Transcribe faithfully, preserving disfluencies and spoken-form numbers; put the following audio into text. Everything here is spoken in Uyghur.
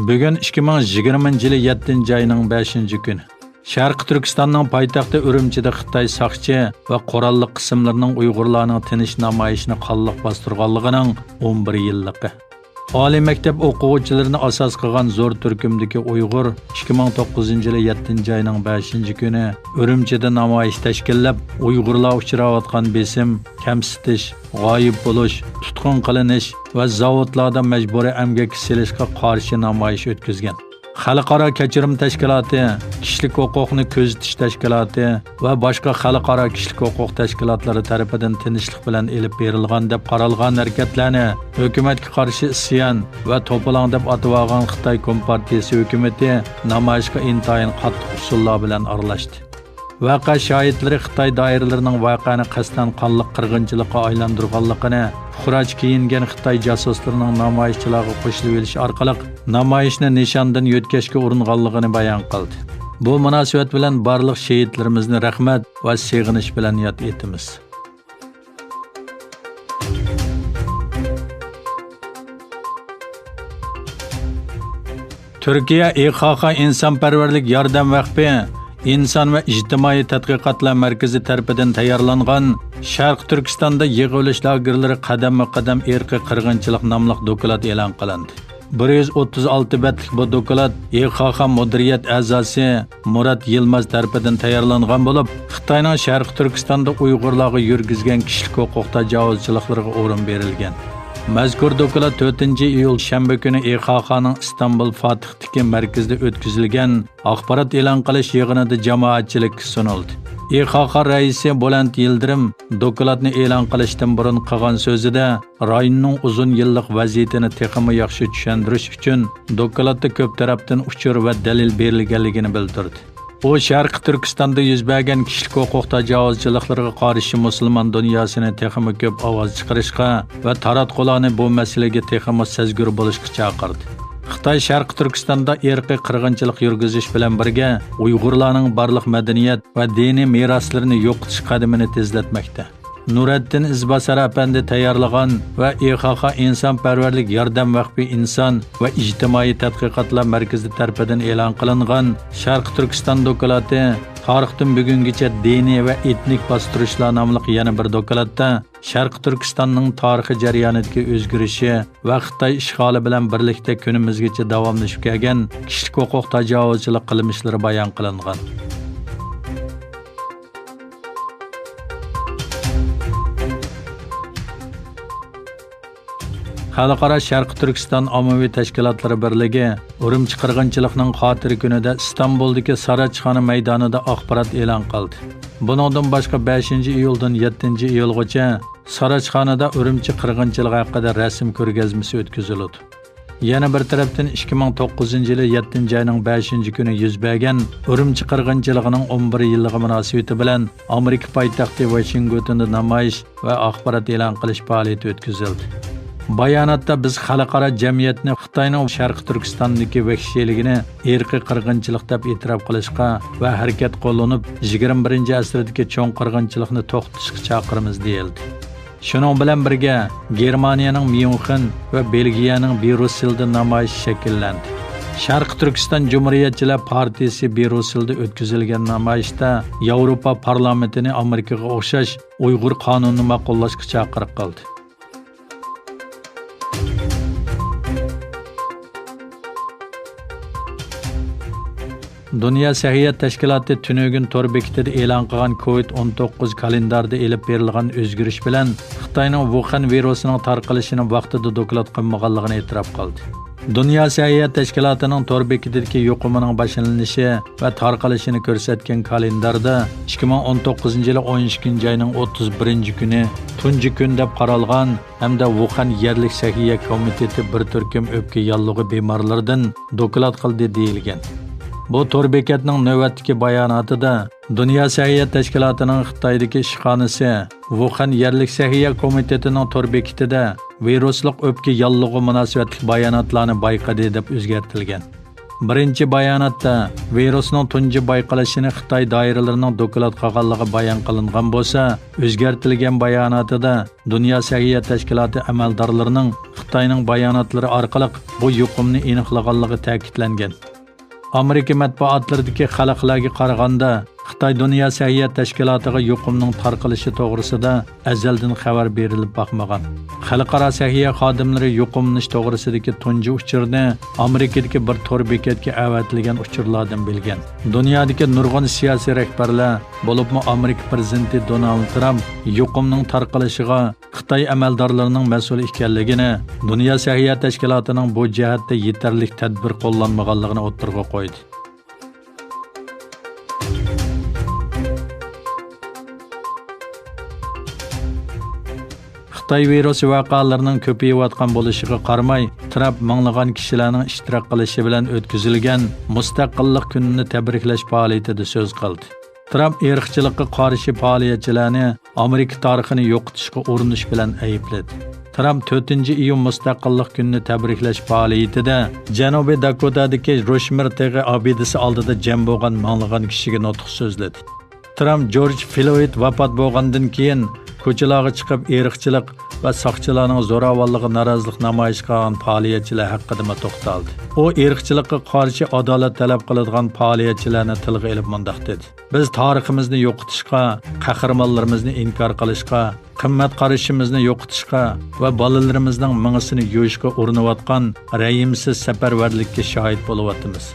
بۈگۈن ئىككى مىڭ يىگىرمىنچى يىلى يەتتىنچى ئاينىڭ بەشىنچى كۈنى. شەرقىي تۈركىستاننىڭ پايتەختى ئۈرۈمچىدە خىتاي ساقچى ۋە قوراللىق قىسىملىرىنىڭ ئۇيغۇرلارنىڭ تىنچ نامايىشىنى قانلىق باستۇرغانلىقىنىڭ ئون بىر يىللىقى. ئالىي مەكتەپ ئوقۇغۇچىلىرىنى ئاساس قىلغان زور تۈركۈمدىكى ئۇيغۇر ئىككى مىڭ توققۇزىنچى يىلى يەتتىنچى ئاينىڭ بەشىنچى كۈنى ئۈرۈمچىدە نامايىش تەشكىللەپ، ئۇيغۇرلار ئۇچراۋاتقان بېسىم، كەمسىتىش، غايىب بولۇش، تۇتقۇن قىلىنىش ۋە زاۋۇتلاردا مەجبۇرىي ئەمگەككە سېلىشقا قارشى نامايىش ئۆتكۈزگەن. خەلقئارا كەچۈرۈم تەشكىلاتى، كىشىلىك ھوقۇقنى كۆزىتىش تەشكىلاتى ۋە باشقا خەلقئارا كىشىلىك ھوقۇق تەشكىلاتلىرى تەرىپىدىن تىنچلىق بىلەن ئېلىپ بېرىلغان دەپ قارالغان ھەرىكەتلەرنى ھۆكۈمەتكە قارشى ئىسيان ۋە توپىلاڭ دەپ ئاتىۋالغان خىتاي كومپارتىيىسى ھۆكۈمىتى نامايىشقا ئىنتايىن قاتتىق ئۇسۇللار بىلەن ئارىلاشتى. ۋەقە شاھىتلىرى خىتاي دائىرىلىرىنىڭ ۋەقەنى قەستەن قانلىق قىرغىنچىلىققا ئايلاندۇرغانلىقىنى، پۇقراچە كىيىنگەن خىتاي جاسۇسلىرىنىڭ نامايىشچىلارغا قوشۇلۇۋېلىش ئارقىلىق نامايىشنى نىشاندىن يۆتكەشكە ئۇرۇنغانلىقىنى بايان قىلدى. بۇ مۇناسىۋەت بىلەن بارلىق شېھىتلىرىمىزنى رەھمەت ۋە سېغىنىش بىلەن ياد ئېتىمىز. تۈركىيە ئىخاخا ئىنسانپەرۋەرلىك ياردەم ۋەقپى ئىنسان ۋە ئىجتىمائىي تەتقىقاتلار مەركىزى تەرىپىدىن تەييارلانغان شەرقىي تۈركىستاندا يىغىۋېلىش لاگېرلىرى قەدەممۇ قەدەم ئىرقىي قىرغىنچىلىق ناملىق دوكلات ئېلان قىلىندى. بىر يۈز ئوتتۇز ئالتە بەتلىك بۇ دوكلات ئىخاخا مۇدىرىيەت ئەزاسى مۇرات يىلماز تەرىپىدىن تەييارلانغان بولۇپ، خىتاينىڭ شەرقىي تۈركىستاندا ئۇيغۇرلارغا يۈرگۈزگەن كىشىلىك ھوقۇق تاجاۋۇزچىلىقلىرىغا ئورۇن بېرىلگەن. مەزكۇر دوكلات تۆتىنچى ئىيۇل شەنبە كۈنى ئىخاخانىڭ ئىستانبۇل فاتىھتىكى مەركىزىدە ئۆتكۈزۈلگەن ئاخبارات ئېلان قىلىش يىغىنىدا جامائەتچىلىككە سۇنۇلدى. ئىخاخا رەئىسى بولەنت يىلدىرىم دوكلاتنى ئېلان قىلىشتىن بۇرۇن قىلغان سۆزىدە، رايوننىڭ ئۇزۇن يىللىق ۋەزىيىتىنى تېخىمۇ ياخشى چۈشەندۈرۈش ئۈچۈن دوكلاتتا كۆپ تەرەپتىن ئۇچۇر ۋە دەلىل بېرىلگەنلىكىنى بىلدۈردى. ئۇ شەرقىي تۈركىستاندا يۈز بەرگەن كىشىلىك ھوقۇق تاجاۋۇزچىلىقلىرىغا قارشى مۇسۇلمان دۇنياسىنى تېخىمۇ كۆپ ئاۋاز چىقىرىشقا ۋە تاراتقۇلارنى بۇ مەسىلىگە تېخىمۇ سەزگۈر بولۇشقا چاقىردى. خىتاي شەرقىي تۈركىستاندا ئىرقىي قىرغىنچىلىق يۈرگۈزۈش بىلەن بىرگە، ئۇيغۇرلارنىڭ بارلىق مەدەنىيەت ۋە دىنىي مىراسلىرىنى يوقىتىش قەدىمىنى تېزلەتمەكتە. نۇرەتتىن ئىزباسار ئەپەندى تەييارلىغان ۋە ئىخاخا ئىنسانپەرۋەرلىك ياردەم ۋەقپى ئىنسان ۋە ئىجتىمائىي تەتقىقاتلار مەركىزى تەرىپىدىن ئېلان قىلىنغان شەرقىي تۈركىستان دوكلاتى، تارىختىن بۈگۈنگىچە دىنىي ۋە ئېتنىك باستۇرۇشلار ناملىق يەنە بىر دوكلاتتا شەرقىي تۈركىستاننىڭ تارىخىي جەريانىدىكى ئۆزگىرىشى ۋە خىتاي ئىشغالى بىلەن بىرلىكتە كۈنىمىزگىچە داۋاملىشىپ كەلگەن كىشىلىك ھوقۇق تاجاۋۇزچىلىق قىلمىشلىرى بايان قىلىنغان. خەلقئارا شەرقىي تۈركىستان ئاممىۋى تەشكىلاتلىرى بىرلىكى ئۈرۈمچى قىرغىنچىلىقنىڭ خاتىرە كۈنىدە ئىستانبۇلدىكى ساراچخانا مەيدانىدا ئاخبارات ئېلان قىلدى. بۇنىڭدىن باشقا، بەشىنچى ئىيۇلدىن يەتتىنچى ئىيۇلغىچە ساراچخانىدا ئۈرۈمچى قىرغىنچىلىقى ھەققىدە رەسىم كۆرگەزمىسى ئۆتكۈزۈلىدۇ. يەنە بىر تەرەپتىن، ئىككى مىڭ توققۇزىنچى يىلى يەتتىنچى ئاينىڭ بەشىنچى كۈنى يۈز بەرگەن ئۈرۈمچى قىرغىنچىلىقىنىڭ ئون بىر يىللىقى مۇناسىۋىتى بىلەن ئامېرىكا پايتەختى ۋاشىنگتوندا نامايىش ۋە ئاخبارات ئېلان قىلىش پائالىيىتى ئۆتكۈزۈلدى. باياناتتا بىز خەلقئارا جەمئىيەتنى خىتاينىڭ شەرقىي تۈركىستاندىكى ۋەھشىيلىكىنى ئىرقىي قىرغىنچىلىق دەپ ئېتىراپ قىلىشقا ۋە ھەرىكەت قوللىنىپ، يىگىرمە بىرىنچى ئەسىردىكى چوڭ قىرغىنچىلىقنى توختىتىشقا چاقىرىمىز، دېيىلدى. شۇنىڭ بىلەن بىرگە، گېرمانىيەنىڭ ميۇنخېن ۋە بېلگىيەنىڭ بروسسېلدا نامايىش شەكىللەندى. شەرقىي تۈركىستان جۇمھۇرىيەتچىلەر پارتىيىسى بروسسېلدا ئۆتكۈزۈلگەن نامايىشتا ياۋروپا پارلامېنتىنى ئامېرىكىغا ئوخشاش ئۇيغۇر قانۇنىنى ماقۇللاشقا چاقىرىق قىلدى. دۇنيا سەھىيە تەشكىلاتى تۈنۈگۈن تور بېكىتىدە ئېلان قىلغان كوۋىد ئون توققۇز كالېنداردا ئېلىپ بېرىلغان ئۆزگىرىش بىلەن خىتاينىڭ ۋۇخەن ۋىرۇسىنىڭ تارقىلىشىنى ۋاقتىدا دوكلات قىلمىغانلىقىنى ئېتىراپ قىلدى. دۇنيا سەھىيە تەشكىلاتىنىڭ تور بېكىتىدىكى يۇقۇمىنىڭ باشلىنىشى ۋە تارقىلىشىنى كۆرسەتكەن كالېنداردا ئىككى مىڭ ئون توققۇزىنچى يىلى ئون ئىككىنچى ئاينىڭ ئوتتۇز بىرىنچى كۈنى تۇنجى كۈن دەپ قارالغان ھەمدە ۋۇخەن يەرلىك سەھىيە كومىتېتى بىر تۈركۈم ئۆپكە ياللۇغى بىمارلىرىدىن دوكلات قىلدى دېيىلگەن. بۇ تور بېكەتنىڭ نۆۋەتتىكى باياناتىدا دۇنيا سەھىيە تەشكىلاتىنىڭ خىتايدىكى ئىشخانىسى ۋۇخەن يەرلىك سەھىيە كومىتېتىنىڭ تور بېكىتىدە ۋىرۇسلۇق ئۆپكە ياللۇغى مۇناسىۋەتلىك باياناتلارنى بايقىدى دەپ ئۆزگەرتىلگەن. بىرىنچى باياناتتا ۋىرۇسنىڭ تۇنجى بايقىلىشىنى خىتاي دائىرىلىرىنىڭ دوكلات قىلغانلىقى بايان قىلىنغان بولسا، ئۆزگەرتىلگەن باياناتىدا دۇنيا سەھىيە تەشكىلاتى ئەمەلدارلىرىنىڭ خىتاينىڭ باياناتلىرى ئارقىلىق بۇ يۇقۇمنى ئېنىقلىغانلىقى تەكىتلەنگەن. ئامېرىكا مەتبۇئاتلىرىدىكى خەلقلەرگە قارىغاندا، خىتاي دۇنيا سەھىيە تەشكىلاتىغا يۇقۇمنىڭ تارقىلىشى توغرىسىدا ئەزەلدىن خەۋەر بېرىلىپ باقمىغان. خەلقئارا سەھىيە خادىملىرى يۇقۇملىنىش توغرىسىدىكى تۇنجى ئۇچۇرنى ئامېرىكىدىكى بىر تور بېكەتكە ئەۋەتىلگەن ئۇچۇرلاردىن بىلگەن. دۇنيادىكى نۇرغۇن سىياسىي رەھبەرلەر، بولۇپمۇ ئامېرىكا پىرېزىدېنتى دونالد ترامپ يۇقۇمنىڭ تارقىلىشىغا خىتاي ئەمەلدارلىرىنىڭ مەسئۇل ئىكەنلىكىنى، دۇنيا سەھىيە تەشكىلاتىنىڭ بۇ جەھەتتە يېتەرلىك تەدبىر قوللانمىغانلىقىنى ئوتتۇرىغا قويدى. خىتاي ۋىرۇسى ۋەقەلىرىنىڭ كۆپىيىۋاتقان بولۇشىغا قارىماي، ترامپ مىڭلىغان كىشىلەرنىڭ ئىشتىراك قىلىشى بىلەن ئۆتكۈزۈلگەن مۇستەقىللىق كۈنىنى تەبرىكلەش پائالىيىتىدە سۆز قىلدى. ترامپ ئىرقچىلىققا قارشى پائالىيەتچىلەرنى ئامېرىكا تارىخىنى يوقىتىشقا ئۇرۇنۇش بىلەن ئەيىبلىدى. ترامپ تۆتىنچى ئىيۇن مۇستەقىللىق كۈنىنى تەبرىكلەش پائالىيىتىدە جەنۇبىي داكوتادىكى روشمېر تېغى ئابىدىسى ئالدىدا جەم بولغان مىڭلىغان كىشىگە نۇتۇق سۆزلىدى. ترامپ جورج فلويد ۋاپات بولغاندىن كېيىن كوچىلارغا چىقىپ ئىرقچىلىق ۋە ساقچىلارنىڭ زوراۋانلىقىغا نارازىلىق نامايىش قىلغان پائالىيەتچىلەر ھەققىدىمۇ توختالدى. ئۇ ئىرقچىلىققا قارشى ئادالەت تەلەپ قىلىدىغان پائالىيەتچىلەرنى تىلغا ئېلىپ مۇنداق دېدى: بىز تارىخىمىزنى يوقىتىشقا، قەھرىمانلىرىمىزنى ئىنكار قىلىشقا، قىممەت قارىشىمىزنى يوقىتىشقا ۋە بالىلىرىمىزنىڭ مېڭىسىنى يۇيۇشقا ئۇرۇنۇۋاتقان رەھىمسىز سەپەرۋەرلىككە شاھىت بولۇۋاتىمىز.